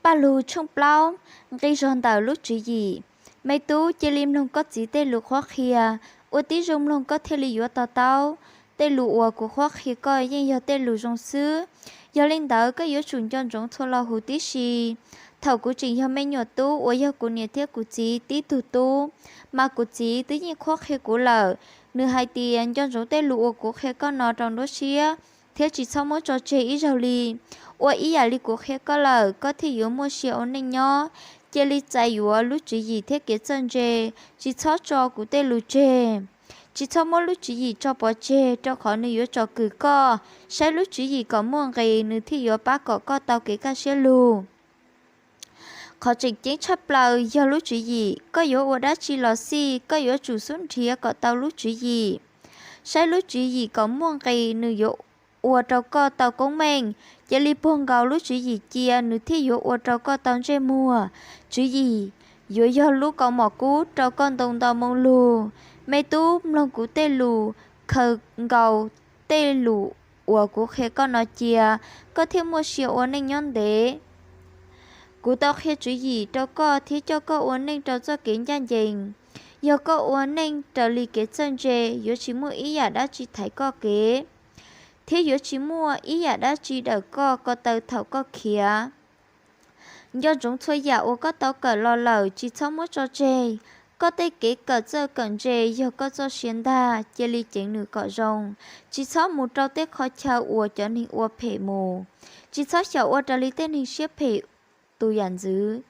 Paj Lug tshooj plaub, nqi zog ntawm lub tswv yim. Me tub, cia li mloog koj txiv tej lus qhuab qhia, ua tib zoo mloog koj thiaj li yuav to taub. Tej lus uas kuv qhuab qhia koj yeej yog tej lus zoo xwb. Yog li ntawd koj yuav tsum nco ntsoov txhua lo huv tib si. Thaum kuv tseem yog me nyuam tub uas yog kuv niam thiab kuv txiv tib tug tub, mas kuv txiv twb yeej qhuab qhia kuv lawm. Nws hais tias nco ntsoov tej lus uas kuv qhia koj no rau nruab siab, thiab tsis txhob muab tso tseg ib zaug li. Ua ib yam li kuv qhia koj lawm, koj thiaj yuav muaj sia ua neej nyob. Cia li txais yuav lub tswv yim thiab kev txawj ntse, tsis txhob tso kuv tej lus tseg. Tsis txhob muab lub tswv yim tso pov tseg, rau qhov nws yuav tsom kwm koj. Saib lub tswv yim kom muaj nqis, nws thiaj yuav pab kom koj tau kev kaj siab lug. Qhov tseem ceeb tshaj plaws yog lub tswv yim. Koj yuav ua dab tsi los xij, koj yuav tsum xub nrhiav kom tau lub tswv yim. Saib lub tswv yim kom muaj nqis, nws yuav ua rau koj tau koob meej. Cia li puag nkaus lub tswv yim cia, nws thiaj yuav ua rau koj tau ntsej muag. Tswv yim yuav yog lub kaus mom kub rau koj ntoo nto moo lug. Me tub, mloog kuv tej lus, khaws nkaus tej lus uas kuv qhia koj no cia, koj thiaj muaj sia ua neej nyob ntev. Kuv tau qhia tswv yim rau koj thiab coj koj ua neej rau txoj kev ncaj ncees. Yog koj ua neej raws li kev txawj ntse, yuav tsis muaj ib yam dab tsi thaiv koj kev, thiab yuav tsis muaj ib yam dab tsi dawm koj ko taw thaum koj khiav. Nco ntsoov txhua yam uas koj tau kawm los lawm, tsis txhob muab tso tseg. Koj tej kev kawm txawj kawm ntse yog koj txoj sia ntag, cia li ceev nws kom zoo. Tsis txhob mus rau tej qhov chaw uas cov neeg ua phem mus. Tsis txhob xyaum ua raws li tej neeg siab phem tus yam ntxwv.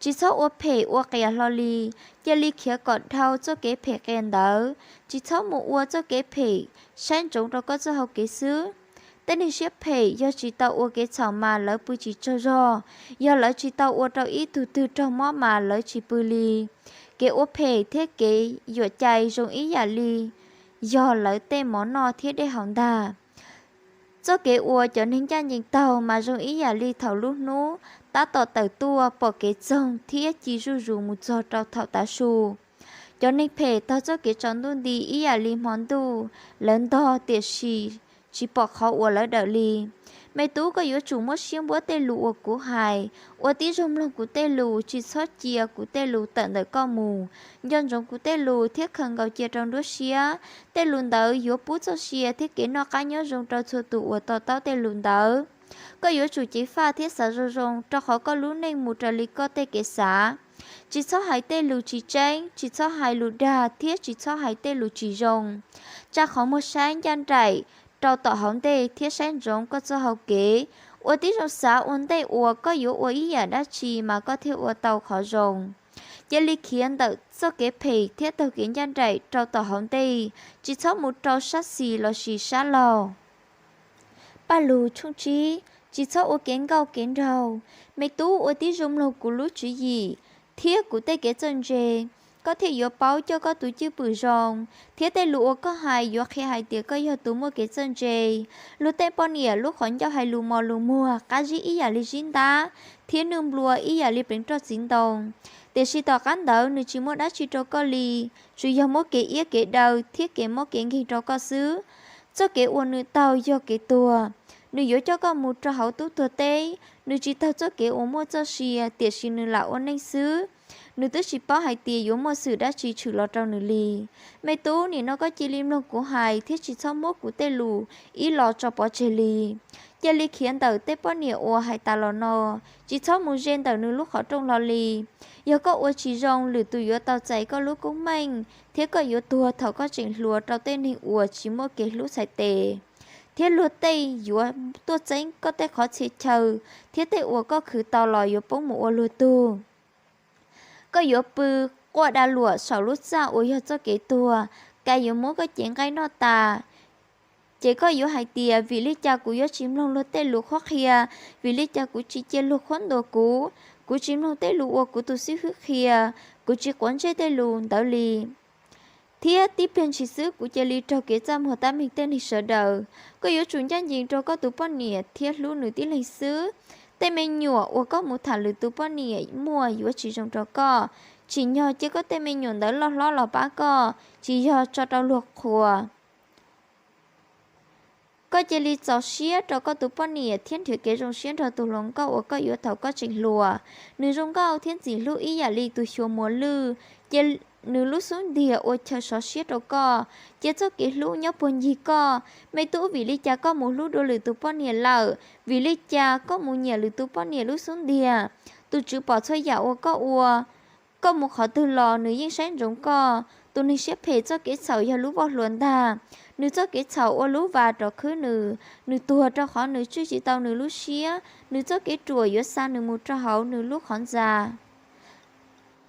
Tsis txhob ua phem ua qias hlo li. Cia li khiav kom dhau txoj kev phem qias ntawd. Tsis txhob mus ua txoj kev phem, saib ntsoov rau koj txoj hau kev xwb. Tej neeg siab phem yog tsis tau ua kev txhaum mas lawv pw tsis tsaug zog. Yog lawv tsis tau ua rau ib tug twg raug mob mas lawv tsis pw li. Kev ua phem thiab kev yuam cai zoo ib yam li yog lawv tej mov noj thiab dej haus ntag. Txoj kev uas cov neeg ncaj ncees taug mas zoo ib yam li thaum lub hnub tab tom tawm tuaj pom kev txoog thiab ci zuj zus mus txog rau thaum tav su. Cov neeg phem taug txoj kev tsaus ntuj nti ib yam li hmo ntuj, lawv ntog tiam sis tsis pom qhov uas lawv dawm li. Me tub, koj yuav tsum muab siab npuab tej lus uas kuv hais, ua tib zoo mloog kuv tej lus, tsis txhob cia kuv tej lus tawm ntawm koj mus. Nco ntsoov kuv tej lus thiab khaws nkaus cia rau nruab siab. Tej lus ntawd yuav pub txoj sia thiab kev noj qab nyob zoo rau txhua tus uas to taub tej lus ntawd. Koj yuav tsum ceev faj thiab xav zoo zoo, rau qhov koj lub neej mus raws li koj tej kev xav. Tsis txhob hais tej lus tsis tseeb, tsis txhob hais lus dag thiab tsis txhob hais tej lus tsis zoo. Tsa qhov muag saib ncaj nraim rau tom hauv ntej thiab saib ntsoov koj txoj hau kev. Ua tib zoo xav ua ntej uas koj yuav ua ib yam dab tsi mas koj thiaj ua tau qhov zoo. Cia li khiav ntawm txoj kev phem thiab taug kev ncaj nraim rau tom hauv ntej, tsis txhob mus rau sab xis lossis sab laug. Paj Lug tshooj tsib, tsis txhob ua kev nkauj kev nraug. Me tub, ua tib zoo mloog kuv lub tswv yim thiab kuv tej kev txawj ntse, koj thiaj yuav paub coj koj tus cwj pwm zoo, thiab tej lus uas koj hais yuav qhia hais tias koj yog tus muaj kev txawj ntse. Luag tej poj niam lub qhov ncauj hais lus mos lus muag, qab zib ib yam li zib ntab, thiab nwj nplua ib yam li pleev roj txiv ntoo, tiam sis tom qab ntawd nws tsis muaj dab tsi rau koj li, tsuas yog muab kev iab kev daw thiab kev mob kev nkeeg rau koj xwb. Txoj kev uas nws taug yog kev tuag, nws yuav coj koj mus rau hauv tub tuag teb. Nws tsis taug txoj kev uas muaj txoj sia, tiam sis nws lam ua neej xwb. Nws twb tsis paub hais tias yuav muaj xwm dab tsi tshwm los rau nws li. Me tub, nim no koj cia li mloog kuv hais thiab tsis txhob muab kuv tej lus ib los tso pov tseg li. Cia li khiav ntawm tej poj niam uas hais tas los no, tsis txhob mus ze ntawm nws lub qhov rooj hlo li. Yog koj ua tsis zoo, lwm tus yuav tau txais koj lub koob meej, thiab koj yuav tuag thaum koj tseem hluas rau tej neeg uas tsis muaj kev hlub txhais tes, thiab luag tej yuav tuaj txeeb koj tej qhov txhia chaw, thiab tej uas koj khwv tau los yuav poob mus ua luag tug. Koj yuav pw quaj da luam saum lub txaj uas yog txoj kev tuag, kas yuav muab koj cev nqaij noj tas. Ces koj yuav hais tias, vim li cas kuv yuav tsis mloog luag tej lus qhuab qhia? Vim li cas kuv tsis cia luag qhuab ntuas kuv? Kuv tsis mloog tej lus uas kuv tus xib hwb qhia, kuv tsis quav ntsej tej lus ntawd li. Thiab tib pliag ntshis xwb kuv cia li raug kev txaj muag tab meeg tej neeg sawv daws. Koj yuav tsum ncaj ncees rau koj tus poj niam thiab hlub nws tib leeg xwb. Tej me nyuam uas koj mus tham lwm tus poj niam muaj yuav tsis zoo rau koj. Tsim nyog cia koj tej me nyuam ntawd loj hlob los pab koj, tsis yog tso rau luag qhuas. Koj cia li txaus siab rau koj tus poj niam thiab nrhiav kev zoo siab nrog tus hluas nkauj uas koj yuav thaum koj tseem hluas. Nws zoo nkauj thiab ntxim hlub ib yam li tus xyuas muas lwj, cia nws lub xub ntiag ua chaw sov siab rau koj. Cia txoj kev hlub nyob puag ncig koj. Me tub, vim li cas koj mus hlub dua lwm tus poj niam lawm? Vim li cas koj mus nyiam lwm tus poj niam lub xub ntiag? Tus Tswv pom txhua yam uas koj ua. Koj mus qhov twg los nws yeej saib ntsoov koj. Tus neeg siab phem txoj kev txhaum yog lub voj hlua ntag. Nws txoj kev txhaum ua lub vas rov khwb nws. Nws tuag rau qhov nws tswj tsis tau nws lub siab. Nws txoj kev ruam yuav xa nws mus rau hauv nws lub qhov ntxa.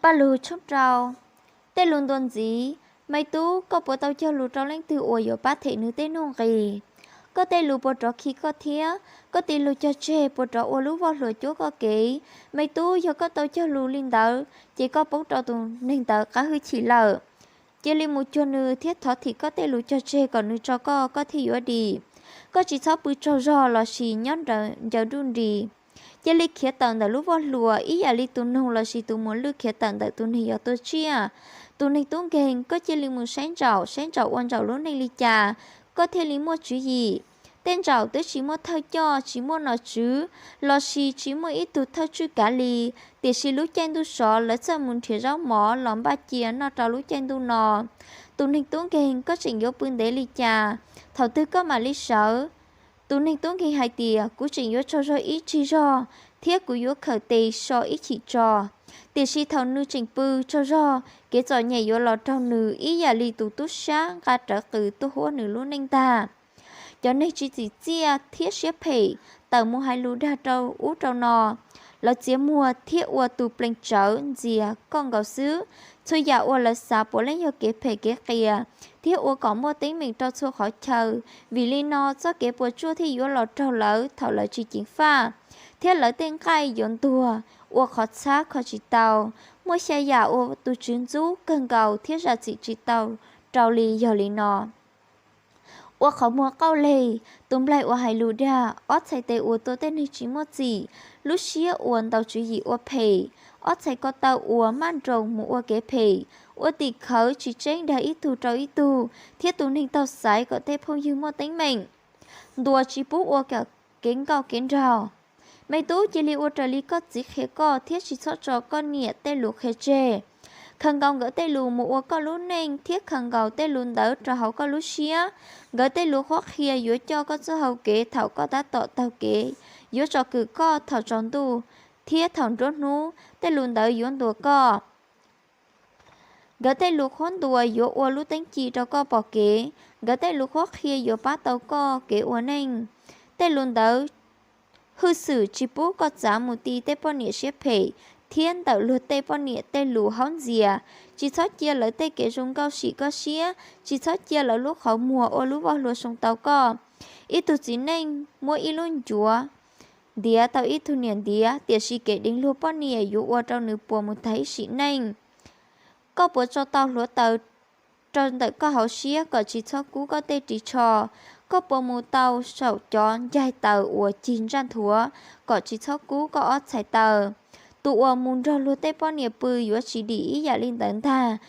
Paj Lug tshooj rau. Tej lus ntuas ntxiv. Me tub, koj puas tau cog lus rau leej twg uas yuav pab them nws tej nuj nqis? Koj tej lus puas rov khi koj thiab? Koj tej lus cog tseg puas rov ua lub voj hlua cuab koj kev? Me tub, yog koj tau cog lus li ntawd, ces koj poob rau tus neeg ntawd qab hwj chim lawm. Cia li mus cuag nws thiab thov thim koj tej lus cog tseg kom nws tso koj, koj thiaj yuav dim. Koj tsis txhob pw tsaug zog lossis nyob ncaws nruj nris. Cia li khiav tawm ntawm lub voj hlua ib yam li tus noog lossis tus muas lwj khiav tawm ntawm tus neeg yuav tua tsiaj. Tus neeg tub nkeeg, koj cia li mus saib ntsaum, saib ntsaum ua ntsaum lub neej li cas, koj thiaj li muaj tswv yim. Tej ntsaum twb tsis muaj thawj coj, tsis muaj nom tswv, lossis tsis muaj ib tug thawj tswj kav li, tiam sis lub caij ntuj sov lawv txawj mus nrhiav zaub mov los npaj cia noj rau lub caij ntuj no. Tus neeg tub nkeeg, koj tseem yuav pw ntev li cas? Thaum twg koj mam li sawv? Tus neeg tub nkeeg hais tias, kuv tseem yuav tsaug zog ib tsig zog, thiab kuv yuav khawm tes so ib chim tso. Tiam sis thaum nws tseem pw tsaug zog, kev txom nyem yuav los raug nws ib yam li tus tub sab nqa rawv qws tuaj huab nws lub neej ntag. Cov neeg tsis txim txiaj thiab siab phem tawm mus hais lus dag rau ub rau no. Lawv txiav muag thiab ua tus plees tsawv ntxias koj nkaus xwb. Txhua yam uas lawv xav puav leej yog kev phem kev qias, thiab ua kom muaj teeb meem rau txhua qhov chaw. Vim li no txoj kev puas tsuaj thiaj yuav los raug lawv thaum lawv tsis ceev faj, thiab lawv tej nqaij yuav ntuag ua qhov txhab kho tsis tau. Muaj xya yam uas tus Tswv ntxub kawg nkaus thiab zam txim tsis tau rau li yog li no: ua qhov muag qauj leg, tus nplaig uas hais lus dag, ob txhais tes uas tua tej neeg tsis muaj txim, lub siab uas ntaus tswv yim ua phem, ob txhais ko taw uas maj nroos mus ua kev phem, ua tim khawv tsis tseeb dag ib tug rau ib tug, thiab tus neeg taug xaiv kom tej phooj ywg muaj teeb meem, ntuas tsis pub ua kev nkauj kev nraug. Me tub, cia li ua raws li koj txiv qhia koj thiab tsis txhob tso koj niam tej lus qhia tseg. Khaws nkaus nkawd tej lus mus ua koj lub neej thiab khaws nkaus tej lus ntawd rau hauv koj lub siab. Nkawd tej lus qhuab qhia yuav coj koj txoj hau kev thaum koj tab tom taug kev, yuav tsom kwm koj thaum tsaus ntuj thiab thaum nruab hnub, tej lus ntawd yuav ntuas koj. Nkawd tej lus qhuab ntuas yuav ua lub teeb ci rau koj pom kev, nkawd tej lus qhuab qhia yuav pab tau koj kev ua neej. Tej lus ntawd hwj xwm tsis pub koj txav mus ti tej poj niam siab phem thiab ntawm luag tej poj niam tej lus haub ntxias. Tsis txhob cia lawv tej kev zoo nkauj sim koj siab, tsis txhob cia lawv lub qhov muag ua lub voj hlua soo tau koj. Ib tug txiv neej muab ib lub ncuav ntiav tau ib tug niam ntiav, tiam sis kev deev luag poj niam yuav ua rau nws puas mus tag ib sim neej. Koj puas tso tau hluav taws rau ntawm koj hauv siab kom tsis txhob kub koj tej ris tsho? Koj puas mus tau saum cov ncaig taws uas cig ntsaj nthuav kom tsis txhob kub koj ob txhais taw? Tus uas mus nrog luag tej poj niam pw yuav tsis dim ib yam li ntawd ntag.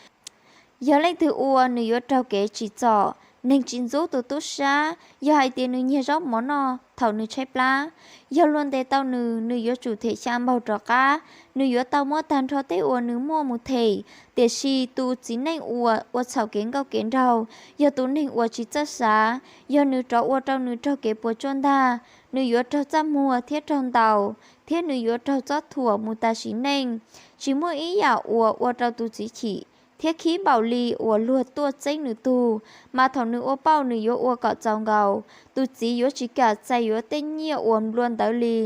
Yog leej twg ua, nws yuav raug kev tsim txom. Neeg tsis ntxub tus tub sab yog hais tias nws nyiag zaub mov noj thaum nws tshaib plab. Yog luag ntes tau nws, nws yuav tsum them xya npaug rov qab. Nws yuav tau muab tag nrho tej uas nws muaj mus them. Tiam sis tus txiv neej uas ua txhaum kev nkauj kev nraug yog tus neeg uas tsis txawj xav. Yog nws rov ua rau nws raug kev puas tsuaj ntag, nws yuav raug txaj muag thiab raug ntaus, thiab nws yuav raug txob thuam mus tas sim neej. Tsis muaj ib yam uas ua rau tus txiv chim thiab khib npaum li uas luag tuaj txeeb nws tug, mas thaum nws ua pauj nws yuav ua kom txaus nkaus. Tus txiv yuav tsis kam txais yuav tej nyiaj uas nplua ntawd li,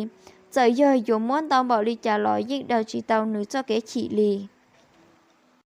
txawm yog yuav muab ntau npaum li cas los yeej daws tsis tau nws txoj kev chim li.